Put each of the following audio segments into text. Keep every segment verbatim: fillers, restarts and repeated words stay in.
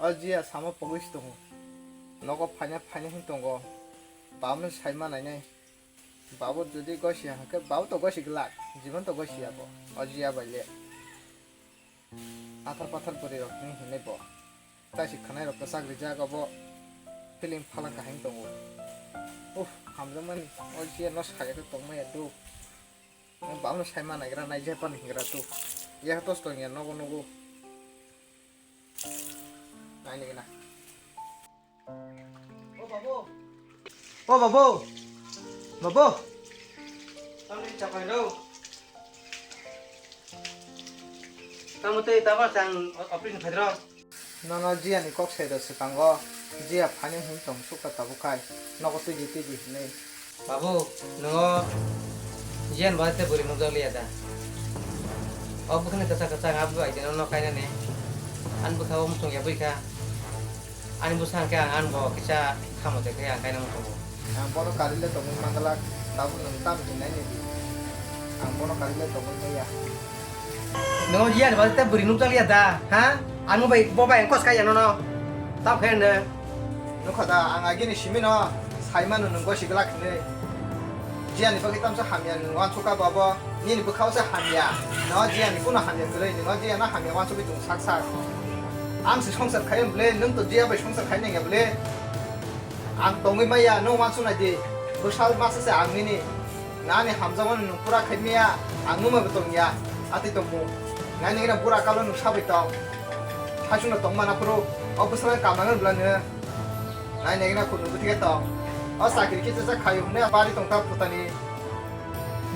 O jiya sama pogwi se tongo. Nogo phaina phaina hin tongo. Bamno saima nainai. Babo jodi gosi hake, babo to gosi glak. Jibon to gosi abo. O jiya bai le. Athar pathar bwrwi rok hinwi hinwi bo. Taisi khwnai rok kwchak rijak obo. Feeling phala kaham tongo. Uff, hamjakmani. O jiya no saya khe tongmaya do. Bamno saima naigra nai jepan hingra tu. Yaha tos tong ya nogo nogo. Naini gina. O babu. O babu. Babu. Tamni chapai ro. Tamo tei tamo chang operation khaidro. Nono jiya ni kok sai do swkango. Jiya phani hwn tong sukha tabuk khai. Nogo twi di twi di hinwi. Babu, nungo jiyan bai tei bwrwi nukjak liya da? O bwkhani kwchak kwchak abo bai de nono kainani. Ani bwkha o muchung ya bwkha. Ani bwsa hwnkhe ang ani bo kisa khamo de khe ang kaina muchungo. Ang bono kari le tongwi manglak, tabuk nwng tam hinai ni di. Ang bono kari le tongwi maya. Nungo jiyan bai tei bwrwi nukjak liya da, ha? Ano bai bo bai ang kos kaya nono. Tam khe nung. Nukha da, ang agini simi no sai mano nung gosi glak hinwi. Jiani bagwi tamsa hamya nung wansukha babo, nini bwkhao se hamya. No jiani kuno hamya kwrwi, no jiano hamya wansugwi tung sak sak. Ang se songsar khaiyung bwle, nung to jia bai songsar khai nangya bwle. Ang tongwi maya, nung wansuk nai di. Bwsal masa se ang nini. Nani hamjakmani nwng pura khai maya, ang nwng bai bo tong ya, atwi tongmung. Nai nini bura kalo nwng sabai tong. Haisungno tong mana phuru, o bwswk kama nang bwla nwng. Nai nini khuk nwng bwtwi khe tong. O chakri khe chajak khaio hwnwi bari tong ta phutani.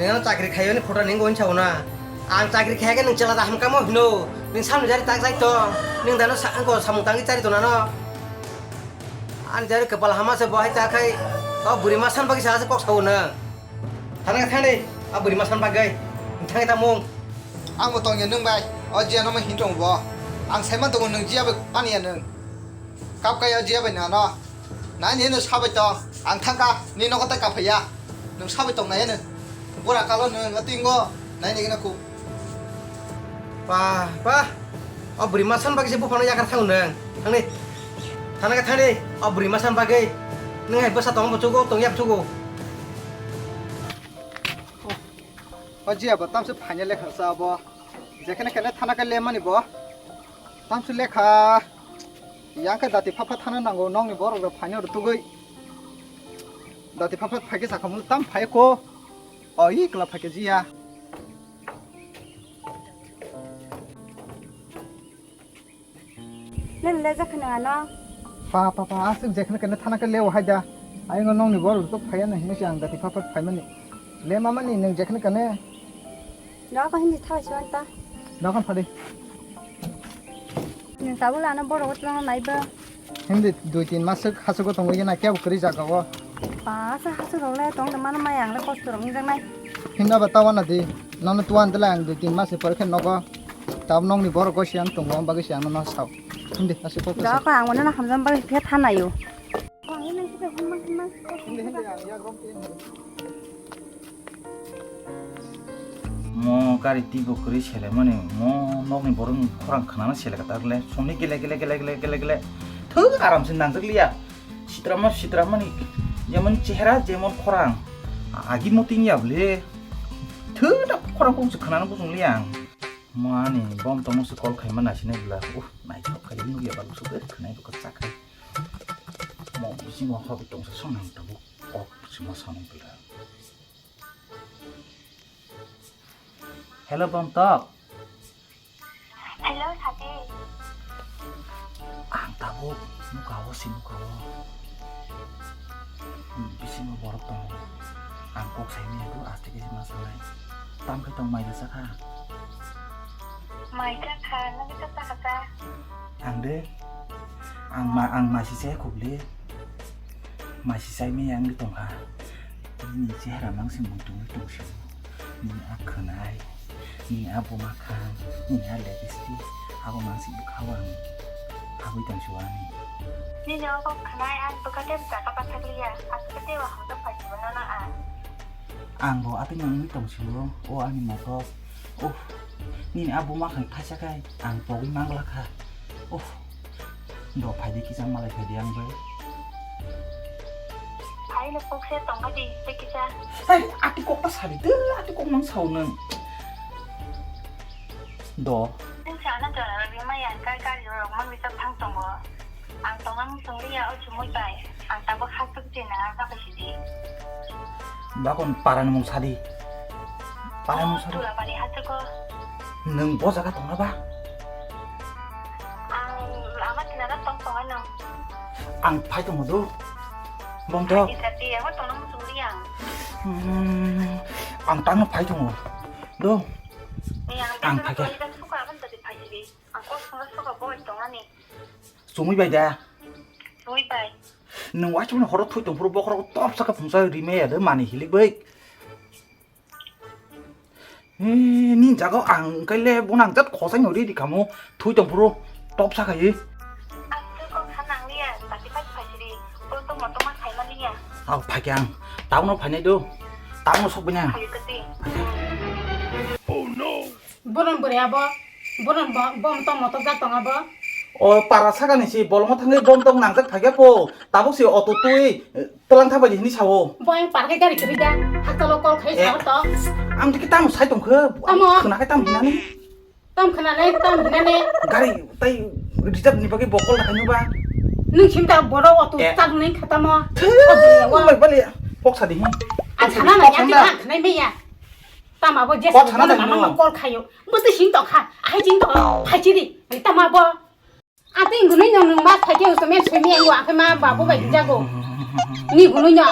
Nwng ano chakri khaio ni photo ni wngwi sao na. Ang chakri khai khe nwng chwla da hamkha mo hino. Nwng samni jari tak jai tong. Nwng dano sa-, wngko samung tangwi chari tongnano. Ani jari kwpal hama se bo hai ta khai. O bwrwi ma san bagwi sa se kok sao nwng. Thana khe thani, a bwrwi ma san bagwi. Thangwi ta mung. Ang bo tongya nwng bai, o jiya no ma hin tongo bo. Ang sai man tongo nwng jiya bai ani ya nwng. Kap kai o jiya bai nano. Nai ni no sabai tong, ang thangka, ni nogo tai kaphai ya. Nwng sabai tong nai ya nwng. Bura kalo nwng, o tingo, nai ni gina ku. Pa, pa. O bwrwi ma san bagwi se buphano yakar thango nwng. Thangni. Thana khe thangni. O bwrwi ma san bagwi. Nwng hai bwsa tong bo chugo, tong ya chugo. O jiya bo tamse phaina lekha sa bo. Jekhene kene thana khe lemani bo. Tamse lekha. Yang khe dati phapha thana nango nokni borok rok phaina rw tugwi. Dati phapha phaikhe sakhamu tam phai ko. O i kla phaikhe jiya. Nang le jakha nang ano? Pa, pa, pa, aswk jekhne kene thana khe leo hai da. Ayung nokni borok rok phaiya na hinwi se ang dati phapha phaimani. Le mamani nwng jekhne kene. Doa ko hindi thawi si anta. Doa ko phadi. Nwng tabuk ano borok o twlangna naiba. Hindi dui tin mas swk hachwk o tongwi na kebo kwrwi jaga o. Pa sa hachwk rok le tong de mano maya ang le kosto rok wngjaknai. Hindi aba tawana di. Nono tuan de le ang dui tin mas ni pore khe nogo. Tab nokni borok gosi ang tongo, bagwi se ang no sao. Hindi, aswk kok. Doa ko ang wano na hamjam bagwi khe thanayo. Hindi, hindi, ang ya gom tin. Mo gari tibo kwrwi sele mani, mo nokni borok ni khorang khnana sele ka tak le. Somni gele, gele, gele, gele, gele, gele. Thwk aram se nangjak liya. Sitra ma, sitra mani. Jemon chehra, jemon khorang. Agi mo tin ya bole. Thwk da khorang kok se khnana bujung liya ang. Mani bom tomo se call khaima naisinai bwla. Uh, naithok khai nukya ba lusuk khe khwnai rwkha chakhai. Mo bisingo hobwi tongsa songnang tabuk. Kok sima songnai bwla. Hello, Bontok. Hello, Sati. Ang tabuk nukao se nukao. Bisingo borok tongo. Ang kok saimanya khe aste khe ma salai. Tam khe tong mai rwchak kha. Mai cha kha, nang khe cha kha cha. Ang de, ang ma, ang masi chai khuk le. Masi chai maya wngwi tong kha. Nini chehra mang se muitu wngwi tong si. Nini a khwnai, nini a buma khang, nini a lipstick, abo mang se bwkha o ang habwi tong si ani. Nini o kok khwnai ang bwkha tei bwkha pathak liya, aswk tei o hamjak phai si mano na ang. Ang bo atwi nang wngwi tong si o, o ani moto. Uff, nini a buma khang thaisa khai ang pogwi manglak kha. Uff, Do phaidi kisa malai phaidi ang bai. Phaino kok se tongma di, tei kisa. Hai, ati kok ta sari de, ati kok mang sao nang. Do. Nang sa na jora ri ma yang kai kai ro mang bisa thang tongo. Ang tongma mung sung ri ya o chumui bai. Ang tabuk hasuk jina ang sa phaisi di. Bakon parani mung sadi. Parani mung sadi. Tulapani hasuko. Nwng bo jaga tongna ba? Ang lama kinaro tong tongo nwng. Ang phai tongo do. Bom to. Isa ti, ang tongna muchung di ang. Hmm, ang tangno phai tongo. Do. Ni ang Ang tangno phai ke. Isa suka abang tadi phai di. Ang kos suka boy tongani. Chumui bai da. Chumui bai. Nwng waisa mani horo thui tongphuru bokhorok top saka phungsa rimaya de mani hilik bai. Eh, ni jago ang kai le bonang jat khosai no ri di kamo thui tongphuru top saka ye. Asu kok khanang liya, tati pai phai siri. Kol to moto ma khai ma liya. Au phai kyang. Tauno phainai do. Tauno sok bini. Khai kati. Borom bwrwi abo, borom bo-, bom tong motok jak tong abo. O para sakani si bolongo thangwi bom tong nangjak phaikhe po, tabuk si auto twi, eh, twlang thabai di hini sao. Bo ang parkhe gari kwrwi da, hakalo call khai Eh, sao to. Ang dikhe tamo sai tongkhe, Tamo? Khwnakhai tamo hinani. Tam khwnanai, tam hinani. Gari tai reserve ni bagwi bo call khainu ba. Nwng sim ta bodo auto Eh. Chak nai khatamo. Thai, Auto ni yawa. Bai bali, kok sadi hi. Ang sana na Kok yang sana. Kita khwnai meya. Tama bo je Kok sana mama dai mama no. Call khayo. Bo to sing to kha. Ai jing to. Phai chiri. Ai tama bo. Ati gunui no nung mas phai ke usto me sui me wa ke ma babu bai jago. Ni gunui no.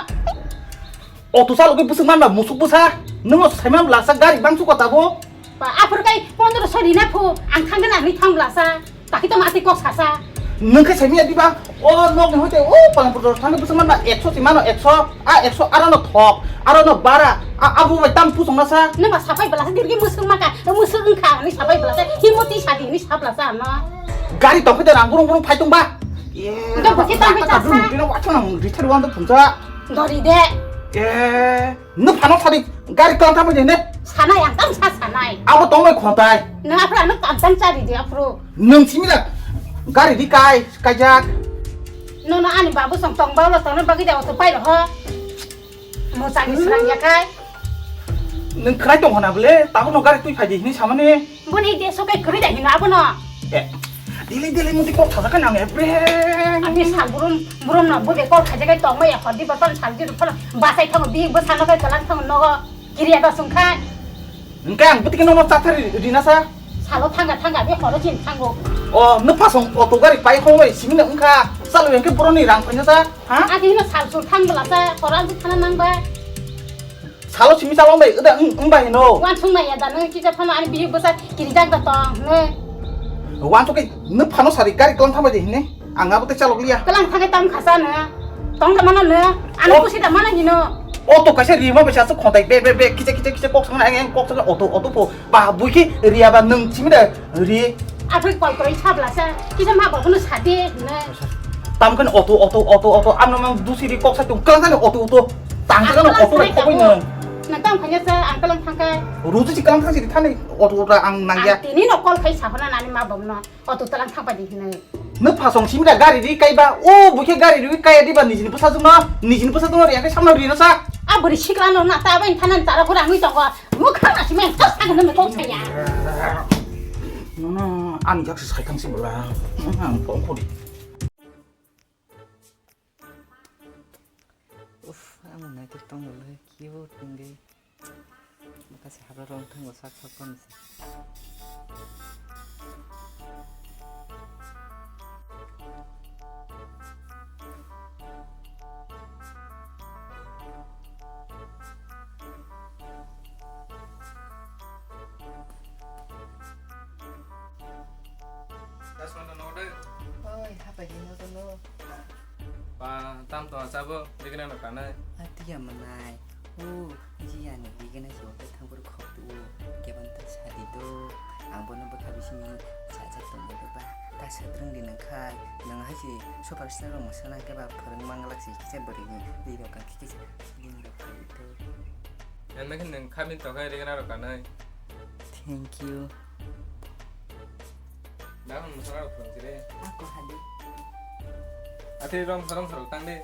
Auto salo ke busuk man ba musuk busa. Nung sai man lasa gari bang su kota bo. Ba aphur kai pondro so rina phu. Ang thang na ni thang lasa. Taki to mati kok sasa. Nwng khe semi adiba, o nok ni hoite, o Palangpur dor thangwi bwswk manba ekso si mano, ekso, a ekso aro no thok, aro no bara, a abu bai tam pusong nasa. Nwng ba sapai bwlasa dirgi musuk maka, musuk wngkha, ani sapai bwlasa, himoti sadi, ani saplasa ano. Gari tongkhe de rang burung burung phai tongba. Ye, Dong, bokhe tongkhe ta chasa. Dum tino wacho nang rithar wang do phunsa. Dori de. Ye. Nwng phano sadi gari tong tamo jene. Sanai ang tamo sa sanai. Abo tongmai khontai. Nwng aphra nwng kamsang chari di aphro. Nwng simila gari di kai kaijak. Nono ani babu song tong baulo tongno bagwi da auto pai ho. Mo chari srang ya kai. Nwng khrai tong hona bole tabo no gari twi phai di hini samani. Boni de sokai kwrwi da hino abono. Eh, dili dili muti kok thajak nang ebre. Ani sal burum burum no bo be kok thajak kai tong maya hodi ba ton sal jiru phano basai thango bi bwsano kai kalang thango nogo kiriya da sungkha. Engke ang butike nono chathari rina sa. Salo thanga thanga be horo chin thango. O no pasong auto gari pai khong bai simina engkha. Salo engke boroni rang phaina sa. Ha? Ati hino sal sul thang bela sa horo ang thana nang ba. Salo simi chalong bai, uda, um, um bai no. Wan sung nai ya da, nang kisa phano ani bihik bwsa kirijak da tong, ne. Wan sung kai, nw phano sari gari kalang thangbai de hine. Ang abo te chalok liya. Kalang thangai tam khasa na. Tong da mana na. Ano Oh. Kusi da mana hino. Auto kaisa rima bai sa khontai be, be, be, kisa, kisa, kisa kok sangna, ang, ang kok sangna, auto, auto po. Ba, bui ki riya ba nung chimi da ri. Aphri kol koi sabla sa. Kisa ma ba kuno sadi na. Tam kan auto, auto, auto, auto. Amno mang dusi ri kok sa tung kalang kan auto, auto. Tang kan auto lai khoboi nung. Na tam khanya sa ang kalang thangkai. Rutu si kalang thang si thani auto, auto ang nang ya. Ang tini no kol khai sa hona nani ma bom no. Auto talang thang pai di hinai. Nw phasong simda gari ri kaiba, o bukhe gari ri kaya diba nijini bwsajwkno, nijini bwsajwkno riya khe samno rino sa. A bwrwi sikla no na ta bai thanan tara khura ngwi tongo. Mukha na sime to sa gana me kok saya. Nono ani jak se saikang si bwla. Ang phone khodi. Uff, ang nai to tong le cute ngi. Makase habra rong thango sak sak kono se. Oi, hapai di no to no. Pa, tam to achabo, dikna no kanai. Atiya manai. O, ji ani dikna si ote thangpur khok tu. Kebang ta sadi do. Ang bono bwkha bisingni sajak tongmani ba. Ta sadrwng di nang khai. Nang hai si superstar rok mwsana khe ba phwrwng manglak si kisa bwrwi ni. Di rok kang kisa din rok khai do. Yang nang khe nang khamin to khai dikna no kanai. Thank you. Dahon mwsana rok phwrwng khe de. Ako hadi. Ati rong sarong sarong tang de.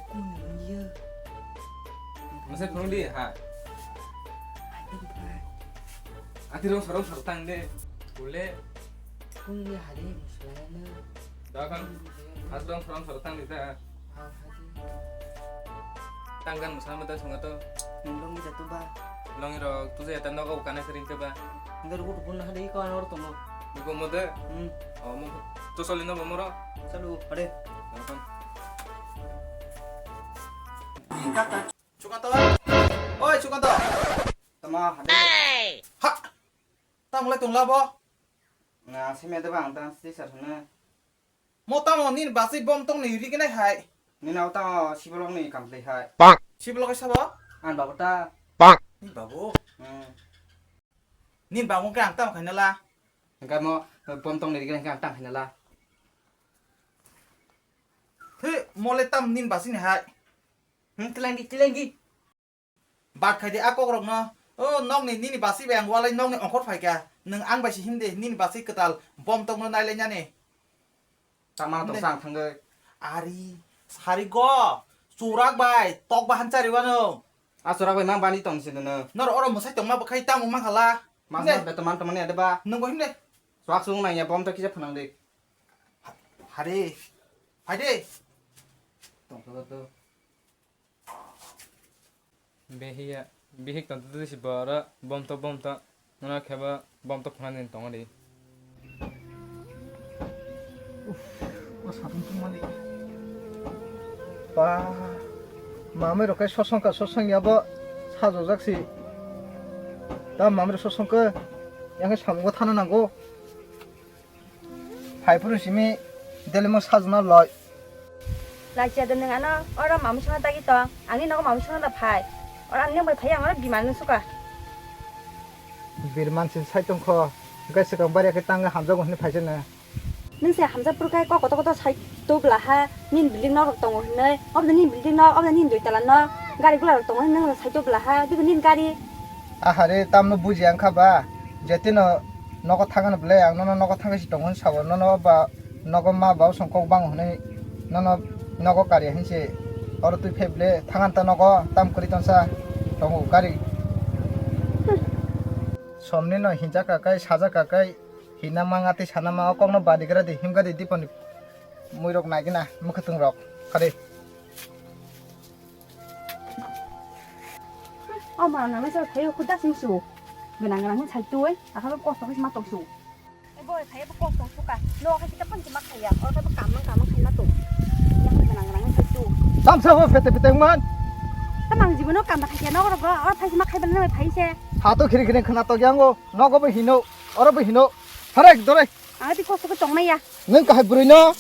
Masa phone di ha. Ati rong sarong sarong tang de. Bole. Phone di hari muslana. Dakan. Has rong sarong sarong tang de ta. Tanggan masa mata sunga to. Nung jatuh ba. Longi rok tuja eta nogo kana sering ke ba. Ngar guru pun hade ko anor tomo. Dugo mode. Hmm. Oh mo. To soli no bomoro. Salu hade. Dakan. Sukanto. Oi, Sukanto. Tama hade. Ha. Tang lai tong labo. Nga simi de bang tang si sar hne. Mo tamo nini basi bom tong ni ri gwnai hai. Nini au tamo sibolok ni kam khlai hai. Sibolok sabo? Ang babu ta. Ni babu. Hmm. Nini babu ke ang tamo khaina la. Engka mo bom tong ni ri gwnai ang tang khaina la. He, mo le tam nini basi ni hai. Hmm, tilangi, tilangi. Bat khai di a kokrokno. O nokni nini basi bai ang walai nokni ongkhor phai kha. Nwng ang bai se him de nini basi kwtal bom tokno nailainani. Tama tong Him de. Sang thangwi. Ari, sari go. Churak bai tok bahan chari wano. A churak bai mang bani tong sini no. Nor oro mwsai tongma bwkhai tamo mang khala. Mas Him de. Mas beto man tongmani ade ba. Nwng bo him de. Chuak sung nang ya bom to kisa phunang de. Hare. Hai de. Tong to to. Behiya, bihik tong twi si boro bom to bom to, nono khe bo bom to phunani tongo di. Uff, o satung tongmani. Ba, mamai rok khe sosong ka sosong ya bo sajojak si. Ta mamai rok sosong khe, yang khe samungo thana nango. Phai phuru simi delimo sajna loi. Lachiya de nwng ano oro mamui songna dagi tong. Ani nogo mamui songna da phai. Oro ang nwng bai phai ang oro biman nwng suka. Birman sin sai tongkho. Gai swkang baria khe tanga hamjago hwnwi phaisano. Nwng se hamjak phuru khai kok kotor kotor sai tubla ha. Nini building nok rok tongo hwnwi. Oboni nini building nok, oboni nini dui tala nok. Gari gula rok tongo hwnwi nwng sai tubla ha. Bini nini gari. Ahare tamno buji ang kha ba. Jetino nogo thangano belai ang nono nogo thangwi si tongo hwn sabo nono ba nogo ma ba song kok bang hwnwi nono nogo kari hwn se oro twi phai ble thangan ta nogo tam kwrwi tonsa tongo gari. Somni no hinjak ka kai sajak ka kai hina ma ngati sana ma o kok no badi gra di himga di diponi mui rok nai gina mukhutung rok khari. O ma nang nai sa thaio khuda sing su. Gwnang gwnang hin sai tui, akha kosto khe ma tong su. E boy, khaye bo kosto suka. No khe kita pun cuma khaya. Oro khe bo kamang kamang khai ma tong. Yang gwnang gwnang khai tu. Tamsa bo pete pete man. Tamang jibono kam ba khai no oro go. Oro phai ma khai ban na phai se. Ha to khiri khiri khna to yang go. No go bo hino. Oro bo hino. Harek dore. Ang ti kosto ko tong maya. Nung kahai bwrwi no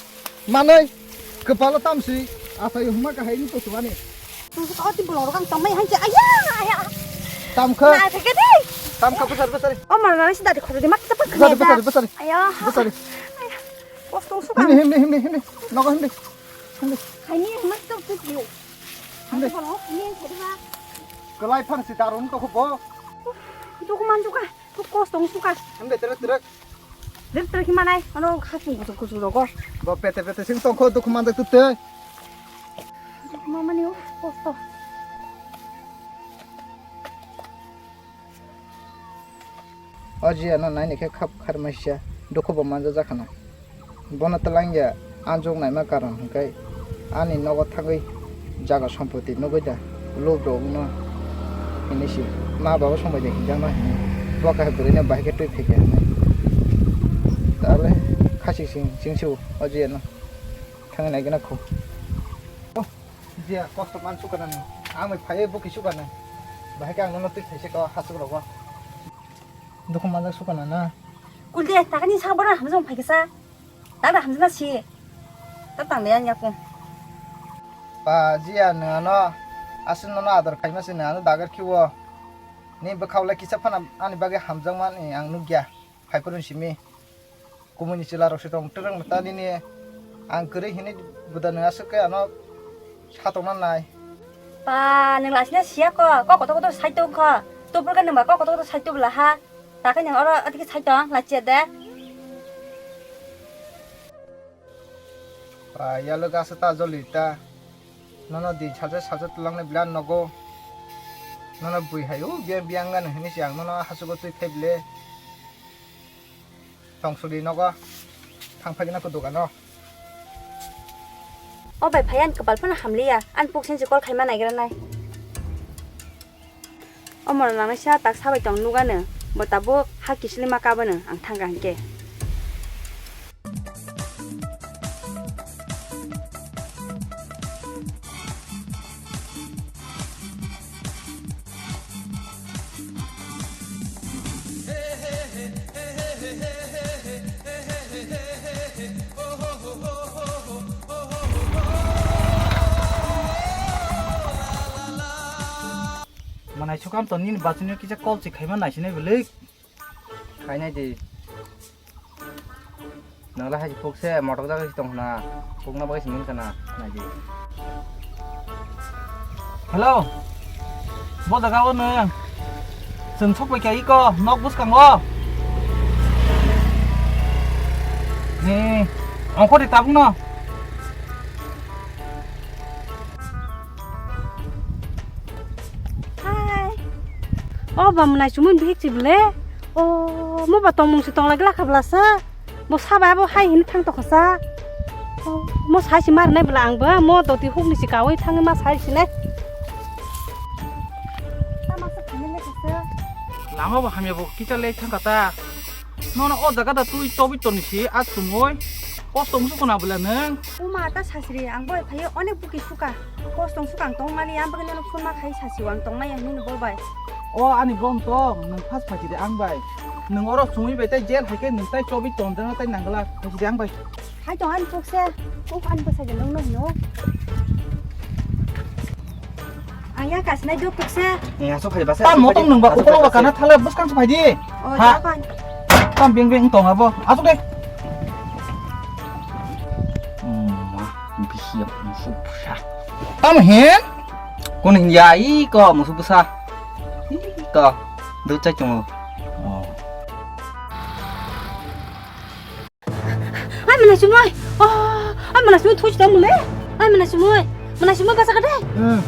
manai kwpalo tamsi atai huma kahai ni to suani. Tung ko ti bolong rok ang tong maya hanse. Aya, aya. Tamkha. Na theke di. Tamkha besar besar. O mar na si dadi khoro di mak ta pa. Besar besar besar. Aya. Besar. Kosto suka. Himni himni himni himni. Nogo himni. Himni. Hai ni mak to tu yo. Himni. Bolong ni thedi ha. Kelai phan si tarun to bo. Duku manjuka. Kok kosto wng suka. Hande tere tere. Tere tere himanai. Ano khasung kuchuk kuchuk rogo. Bo pete pete sing tongkho dukhu manjak tute. Mamani o kosto. O ji ano naini khe khap kharmaisa dukhu bo manjak jakhana. Bono twlangya anjok naima karon hwnkhe ani nogo thangwi jaga sompoti nugwi da lob rok no hinwi si ma baba song bai da hinjakno hinwi bo kahai bwrwi no bahai khe twi phaikha hinwi tale khasik sing sing se o jiya no thangwi nai gana khu. Jiya kosto man sukana ni amai phaiwi bwkhi sukana bahai khe ang nono twi thaisa ka hasuk rogo. Dukhu manjak sukana na. Kulde, takani sa bora hamjong phai kisa. Takda hamjana si. Ta tang de yang yakung. Pa jiya nang ano asin nono ador khaima si nang ano dagar khiwo. Ni bwkhao lai kisa phana ani bagwi hamjakmani ang nukya. Phaiphuru simi. Kumuni chwla rok se tong twrwng ta nini ang kwrwi hinwi bwda nang aswk khe ano. Satokna nai. Pa, nwng lasina siya ko, kok kotor kotor sai tong kho. Tubur khe nwng ba kok kotor kotor sai tubla ha. Takhe nwng oro atiki sai tong, lachiya de. Ba yalo gasa ta joli ta. Nono di saja saja tulang na bilan nogo. Nono bui hai u biang biang gana hini si ang nono hasugo tui phai bile. Tong suri nogo. Thang phai gana ko dogano. O bai phai an kapal phano hamliya. An puk sin si call khaima naigra nai. Omo rok nangnaisa tak sabai tong nugano, bo tabuk ha kislima kabano ang thangkha hinkhe. Manai sukam to nini bachunio kisa call se khaima naisinai bwlwi. Khainai di. Nangla hai pukse motok jaga si tong hwna. Pukna bagwi simi kana. Nai di. Hello. Bo jaga o nung. Chwng sokbai kha iko nok bwskango. Ni. Ongkho di tabukno. Hai. O ba mwnai chumui bihik chi bwle. O mo ba tongmung se tong lagla kha bwlasa. Bo sabai abo hai hini thang tokha sa. O mo sai si mar nai bwla ang ba mo doti huk ni si kawi thang ma sai si nai. Tama sa thang le kha sa. Lama bo hamya bo kita le thang kata. Nono o jaga da twi tobwi toni si a chumui. Kosto wngsu kuna bwla nung. Uma ta sasri ang bai phai onek buki suka. Kosto wngsu kang tong mani ang bagwi nono phone ma khai sasi wang tong nai ang nini bol bai. O ani bom tong nung phas phaji de ang bai. Nung oro chumui bai tai jail hai khe nung tai tobwi tong jana tai nangla phaji de ang bai. Hai tong ani pukse. Uk ani bwsai de nung no hino. Ang ya kasinai do pukse. Eh, asok phai basa. Tam motong nung ba ukolo ba kana thala bwskang se phai di. O, ha. Tam beng beng tong abo. Asok de. Hmm, bisi ya musuh sa. Tam hen. Kun hin ya iko musuh sa. Iko. Do chai chungo. Oh. Ai mwnai chumui. Oh, ai mwnai chumui thuchi tong mule. Ai mwnai chumui. Mwnai chumui basa kade. Hmm.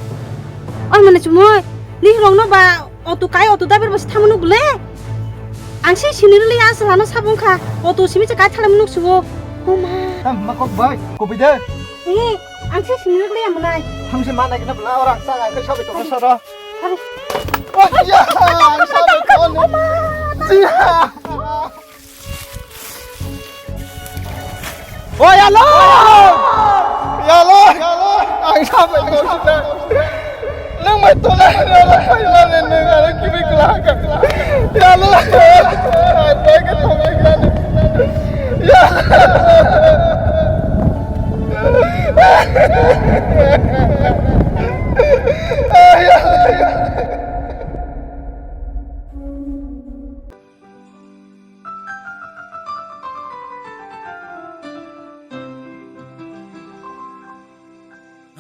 Ai mwnai chumui. Ni rong no ba auto kai auto driver basi thamu nuk le. Ang se sini rili asal ano sabung kha. Auto simi che kai thalam nuk subo. Oh ma. Tam ma kok bai. Kopi de. Eh, ang se sini rili ya mwnai. Tham se ma nai kena bla orang sa ngai sa be to sa ro. Hari. Oh ya, ang sa be to ni. Ji ha. O yalo! Yalo! Ang sabai kau sida. Nang mai tole yalo, yalo nang aro kibi kelaka. Yalo! Ang bai ke tong lagi ane. Ya!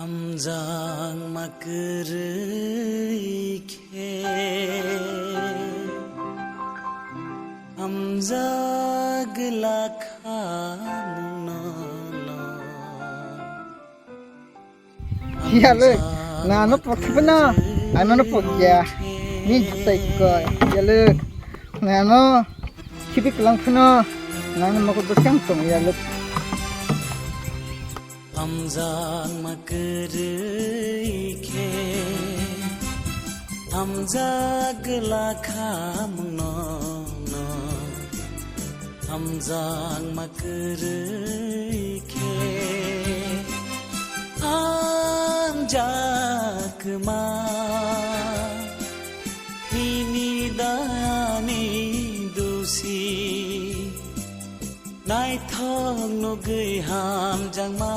Hamjakma kwrwi khe hamjak glak kha mungno. Yalo, nano pokhe bana, ano no pokya. Ni jutai ko, yalo, nano khibi kelang phano, nano moko bwskang tong yalo. Hamjakma kwrwi khe, hamjak glak kha mungno. Hamjakma kwrwi khe hamjakma nini dani dusi naithok nugwi hamjakma